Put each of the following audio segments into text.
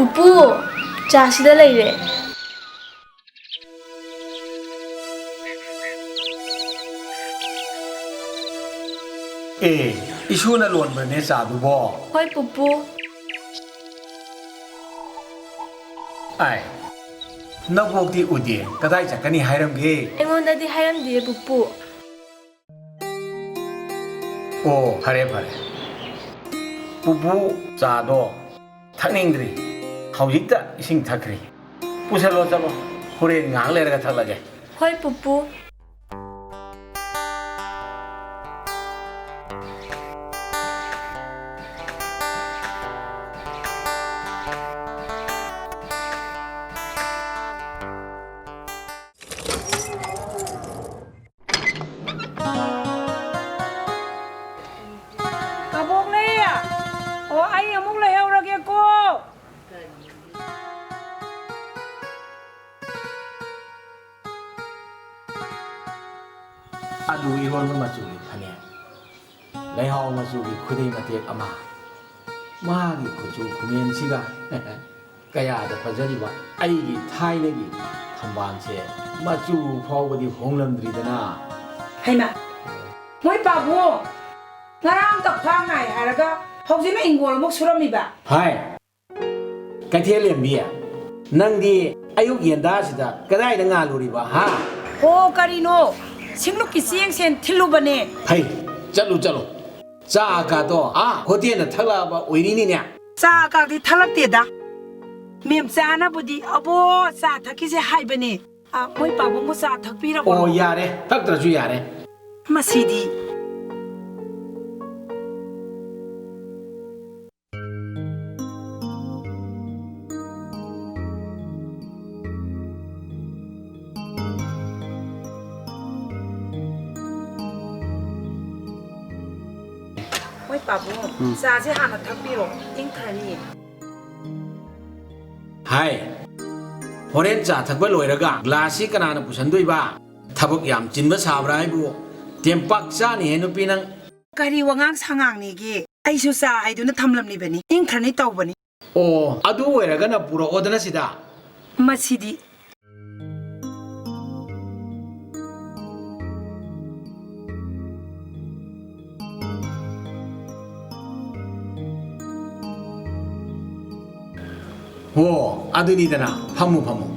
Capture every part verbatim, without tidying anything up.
ꯄꯨꯄꯨ, ꯆꯥꯁꯤꯗ ꯂꯩꯔꯦ꯫ ꯑꯦ, ꯏꯁꯨꯅ ꯂꯣꯟꯕꯅꯦ ꯆꯥꯗꯨꯕꯣ? ꯍꯣꯏ, ꯄꯨꯄꯨ꯫ ꯑꯥꯏ, ꯅꯕꯣꯛꯇꯤ ꯎꯗꯦ, ꯀꯗꯥꯏ ꯆꯠꯀꯅꯤ ꯍꯥꯏꯔꯝꯒꯦ? ꯑꯩꯉꯣꯟꯗꯗꯤ ꯍꯥꯏꯔꯝꯗꯤꯌꯦ, ꯄꯨꯄꯨ꯫ ꯑꯣ, ꯐꯔꯦ, ꯐꯔꯦ꯫ ꯄꯨꯄꯨ ꯆꯥꯗꯣ ꯊꯛꯅꯤꯡꯗ꯭ꯔꯤ, ꯍꯧꯖꯤꯛꯇ ꯏꯁꯤꯡ ꯊꯛꯈ꯭ꯔꯤ꯫ ꯄꯨꯁꯜꯂꯣ ꯆꯠꯂꯣ, ꯍꯣꯔꯦꯟ ꯉꯥꯏꯍꯥꯛ ꯂꯩꯔꯒ ꯊꯛꯂꯒꯦ꯫ ꯍꯣꯏ, ꯄꯨꯄꯨ꯫ ꯀꯕꯣꯛꯂꯩ! ꯑꯣ, ꯑꯩ ꯑꯃꯨꯛ ꯂꯩꯍꯧꯔꯒꯦꯀꯣ꯫ ꯑꯂꯨ ꯏꯔꯣꯟꯕ ꯃꯆꯨꯒꯤ ꯐꯅꯦꯛ, ꯂꯩꯍꯥꯎ ꯃꯆꯨꯒꯤ ꯈꯨꯗꯩ ꯃꯇꯦꯛ ꯑꯃ, ꯃꯥꯒꯤ ꯀꯨꯆꯨ ꯀꯨꯃꯦꯟꯁꯤꯒ꯫ ꯀꯌꯥꯗ ꯐꯖꯔꯤꯕ ꯑꯩꯒꯤ ꯊꯥꯏꯅꯒꯤ ꯊꯝꯕꯥꯜꯁꯦ ꯃꯆꯨ ꯐꯥꯎꯕꯗꯤ ꯍꯣꯡꯂꯝꯗ꯭ꯔꯤꯗꯅ꯫ ꯍꯩꯃꯥ! ꯃꯣꯏ ꯄꯥꯕꯨꯡ! ꯉꯔꯥꯡ ꯀꯐꯥ ꯉꯥꯏ ꯍꯥꯏꯔꯒ ꯍꯧꯖꯤꯛꯅ ꯏꯪꯒꯣꯜ ꯑꯃꯨꯛ ꯁꯨꯔꯝꯃꯤꯕ? ꯍꯥꯏ! ꯀꯩꯊꯦꯜ ꯂꯦꯝꯕꯤ, ꯅꯪꯗꯤ ꯑꯌꯨꯛ ꯌꯦꯟꯗꯥꯁꯤꯗ ꯀꯗꯥꯏꯗ ꯉꯥꯜꯂꯨꯔꯤꯕ, ꯍꯥ? ꯑꯣ, ꯀꯔꯤꯅꯣ? ꯁꯤꯡꯂꯨꯞꯀꯤ ꯆꯦꯡ ꯁꯦꯟ ꯊꯤꯜꯂꯨꯕꯅꯦ꯫ ꯐꯩ, ꯆꯠꯂꯨ, ꯆꯠꯂꯨ꯫ ꯆꯥ ꯀꯥꯗꯣ, ꯑꯥ, ꯍꯣꯇꯦꯜꯗ ꯊꯛꯂꯛꯑꯕ ꯑꯣꯏꯔꯤꯅꯤꯅꯦ꯫ ꯆꯥ ꯀꯥꯗꯤ ꯊꯛꯂꯛꯇꯦꯗ꯫ ꯃꯦꯝꯆꯥꯅꯕꯨꯗꯤ "ꯑꯕꯣ, ꯆꯥ ꯊꯛꯈꯤꯁꯦ" ꯍꯥꯏꯕꯅꯦ꯫ ꯑ, ꯃꯣꯏ ꯄꯥꯕꯨꯡꯕꯨ ꯆꯥ ꯊꯛꯄꯤꯔꯕꯣ? ꯑꯣ, ꯌꯥꯔꯦ, ꯊꯛꯇ꯭ꯔꯁꯨ ꯌꯥꯔꯦ꯫ ꯃꯁꯤꯗꯤ꯫ ꯃꯣꯏ ꯄꯥꯕꯨꯡ, ꯎꯝ꯫ ꯆꯥꯁꯦ ꯍꯥꯟꯅ ꯊꯛꯄꯤꯔꯣ, ꯏꯪꯊꯔꯅꯤꯌꯦ꯫ ꯍꯥꯏ, ꯍꯣꯔꯦꯟ ꯆꯥ ꯊꯛꯄ ꯂꯣꯏꯔꯒ ꯒ꯭ꯂꯥꯁꯁꯤ ꯀꯅꯥꯅ ꯄꯨꯁꯟꯗꯣꯏꯕ? ꯊꯕꯛ ꯌꯥꯝ ꯆꯤꯟꯕ ꯁꯥꯕ꯭ꯔꯥ ꯍꯥꯏꯕꯨ? ꯇꯦꯝꯄꯥꯛ ꯆꯥꯅꯤꯍꯦ ꯅꯨꯄꯤ ꯅꯪ꯫ ꯀꯔꯤ ꯋꯥꯉꯥꯡ ꯁꯉꯥꯡꯅꯦꯒꯦ? ꯑꯩꯁꯨ ꯆꯥ ꯍꯥꯏꯗꯨꯅ ꯊꯝꯂꯝꯂꯤꯕꯅꯤ, ꯏꯪꯈ꯭ꯔꯅꯤ ꯇꯧꯕꯅꯤ꯫ ꯑꯣ, ꯑꯗꯨ ꯑꯣꯏꯔꯒꯅ ꯄꯨꯔꯛꯑꯣꯗꯅ ꯁꯤꯗ꯫ ꯃꯁꯤꯗꯤ꯫ ꯑꯣ, ꯑꯗꯨꯅꯤꯗꯅ꯫ ꯐꯝꯃꯨ, ꯐꯝꯃꯨ꯫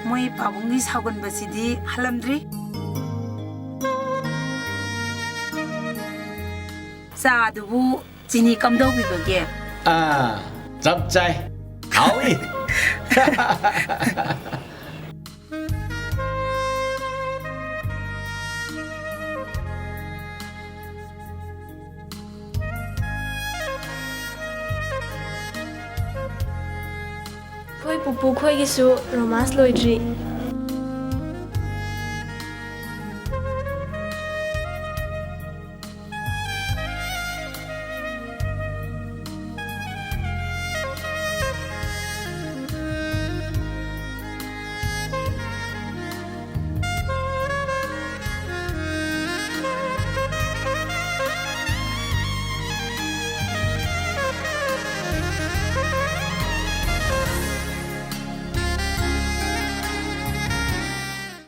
ꯃꯣꯏ ꯄꯥꯕꯨꯡꯒꯤ ꯁꯥꯎꯒꯟꯕꯁꯤꯗꯤ ꯍꯜꯂꯝꯗ꯭ꯔꯤ꯫ ꯆꯥꯗꯨꯕꯨ ꯆꯤꯅꯤ ꯀꯝꯗꯧꯕꯤꯕꯒꯦ? ꯑꯥ, ꯆꯞ ꯆꯥꯏ꯫ ꯍꯥꯎꯏ꯫ ꯑꯩꯈꯣꯏ ꯄꯨꯄꯨ ꯈꯣꯏꯒꯤꯁꯨ ꯔꯣꯃꯥꯟꯁ ꯂꯣꯏꯗ꯭ꯔꯤ꯫